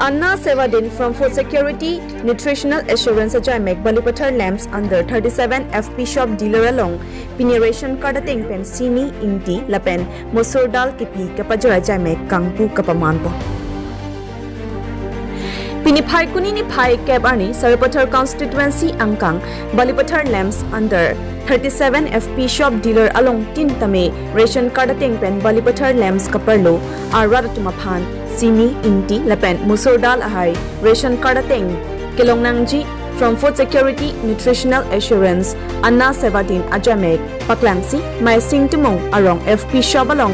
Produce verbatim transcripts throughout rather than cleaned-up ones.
Anna Seva Din from Food Security Nutritional Assurance ajaimek Balipathar Lamps under thirty-seven F P shop dealer along pini ration card ateng pen sini, ingti lapen musur dal kipi kapajar ajaimek kangpu kapamanpo. Pini Phaikuni niphai kep arni Sarupathar constituency angkang Balipathar Lamps under thirty-seven F P shop dealer along tin tame ration card ateng pen Balipathar Lamps kaparlo arat atum aphan sini, ingti lapen musur dal ahai ration card ateng kelong nangji from Food Security Nutritional Assurance Anna Seva Din ajaimek paklangsi Maising Timung arong F P shop along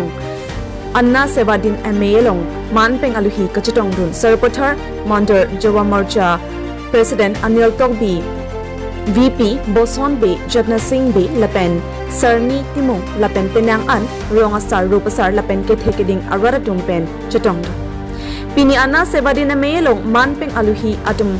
Anna Seva Din amei along man pen aluhi kachetongdun Sarupathar Mandal Yuva Morcha President Anil Tokbi, V P Boson Bey, Jatna Singh Bey lapen Sarni Timung lapen penang an rong asar, rup asar lapen kethe keding arat atum pen chetongdun. Pini Anna Seva Din amei along man pen aluhi atum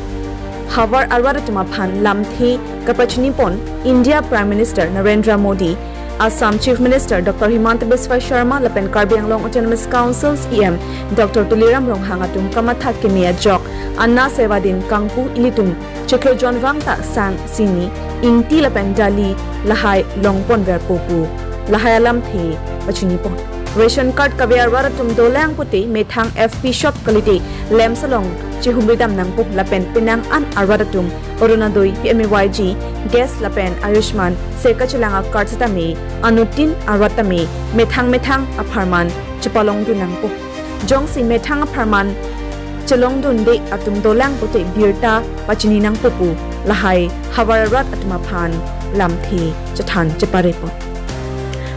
havar arat atum aphan lamthe kapachinipon India Prime Minister Narendra Modi, Assam Chief Minister Doctor Himanta Biswa Sarma lapen Karbi Anglong Autonomous Council C E M Doctor Tuliram Ronghang atum kamatha keme ajok Anna Seva Din kangpu ilitum chiklo jonvang ta sang, sini, ingti lapen dali lahai longponverpo pu lahai alamthe pachinipon. Ration card kave arat atum dolang pute methang F P shop kalite lamps along chihumridam nangpo lapen penang an arat atum Orunodoi, P M A Y G, gas lapen Ayushman se kachelang a card setame anuttin arat tame methang methang apharman chepalongdun nangpo. Jongsi methang apharman chelongdunde atum dolang pute birta pachini nangpo pu lahai havar arat atum aphan lamthe chethan cheparepon.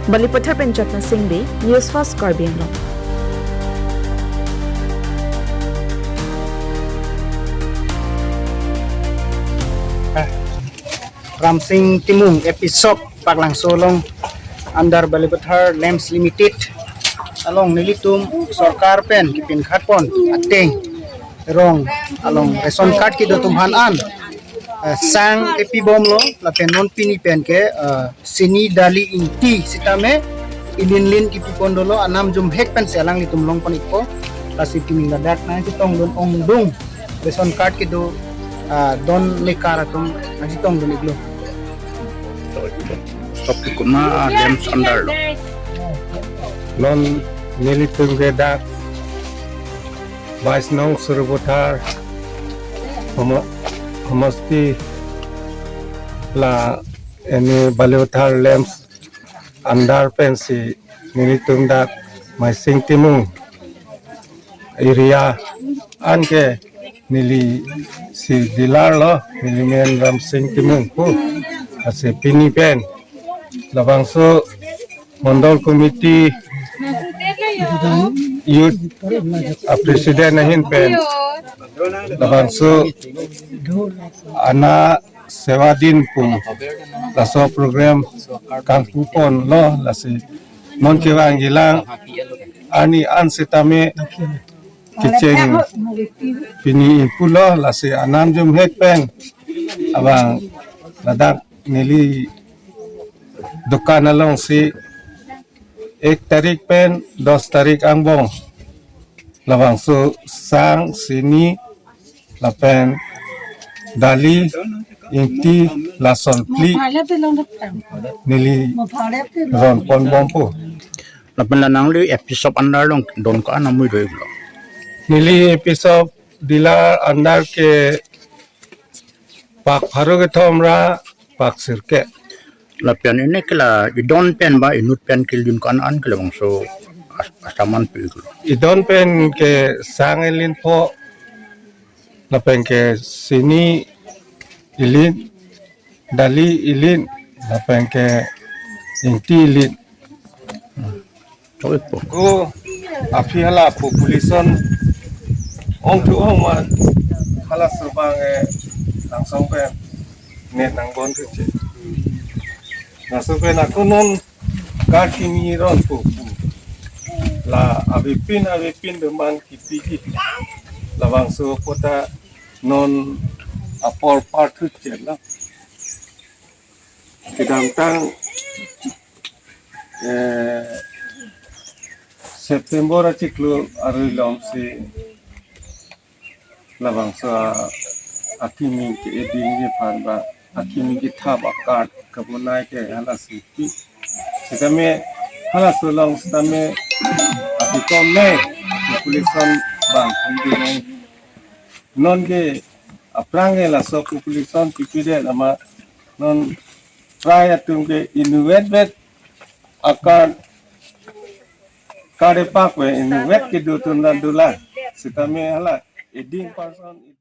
Balipathar pen Jatna Singh Bey, News First Karbi Anglong. Ramsing Timung F P shop Paklangso along under Balipathar Lamps Limited along nelitum sorkar pen kepinkhatpon ateng rong along ration card kedo atum aphan an, eh, sang kepibomlo lapen non pini pen ke, eh, sini, dali, ingti setame ilinlin kipipon dolo, anam jumhek pensi alanglitum longpon-ikpo. Lasi pini ladak nangchetongdun ongdung ration card kedo, ah, don mekar atum nangchetongdun-iklo. Shop ke kuna lamps under lo. Non nelitum ke dak bais nong Sarupathar homo-, homosti la ini Balipathar Lamps under pensi nelitum dak Maising Timung area anke neli si dealer lo, neli men Ramsing Timung pu. Lasi pini pen labangso Mandal Committee Youth a President ahin pen labangso Anna Seva Din pu laso program kangpuponlo, lasi non kevang kelang arni an setame kecheng pini impulo, lasi anam jumhek pen abang ladak neli dukan alongsi ek tarik pen dos tarik angbong labangso sang, sini lapen dali, ingti lason phli neli ronponbompo. Lapen la nangli F P shop under along don ko-an amui do-iklo? Neli F P shop dealer under ke pak pharo kethom ra pak sirkep. Lapen ini ke la idon pen ba inut pen ke lin ko-an an ke labangso as-, asaman pi-iklo? Idon pen ke sang ilin pho, lapen ke sini ilin, dali ilin, lapen ke ingti ilin. Ko aphi hala population ongthu ong ma hala serbang, eh, langsong pen net nangbon thuche. Laso pen ako non card kimi ronpo pu la avepin avepin doman kipiji. Labangso kota non apor par thuche la. Kedamtang, eh, September achiklo arui lom si Labangso akimi ke-eding aphan ba akimi kethap a-card kabonai ke hala siti. Sitame halaso along sitame apikom me population bang pon ding. Non ke aphrang ke laso population pipi det amat non prai atum ke inutvet vet a-card, card epak pen inutvet kedo atum ta dolang. Sitame hala eding person